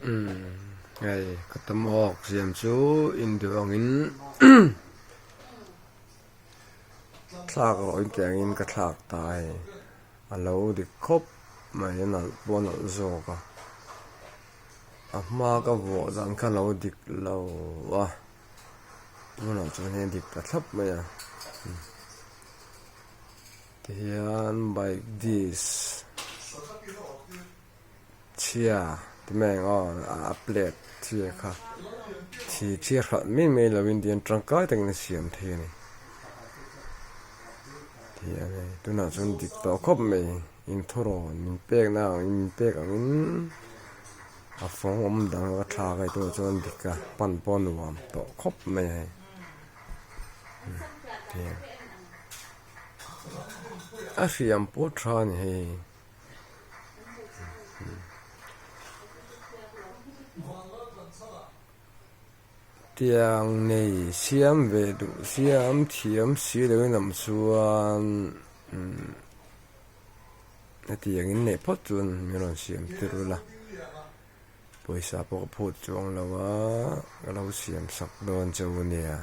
Hei ka tam awk siam chu induh angin thlak rawh in tih angin ka thlak ta a hei a lo dik khawp mai a nalh pawh a nalh zawk a a hma ka vuah dan kha a lo dik lo a tunah chuan hei a dik ta thlap mai a tihian bike disc chhia ti mai ang aw a plate chhia kha thi chhia hralh mai mai lo in tihian tangkai takin a siam thei a ni tihian hei tunah chuan dik tawh khawp mai inthawrawn min pek na ang in min pek ang in a fawng awm dang a thlak a hei tunah chuan dik a pan pawh a nuam tawh khawp mai a hei tihian a hriam pawh tha a ni hei. Tiang nei siam ve duh siam thiam si loin lam chuan hetiang in neih phawt chuan min rawn siam tir ula pawisa pawh ka phut chuang lo a ka lo siam sak dawn che u nia.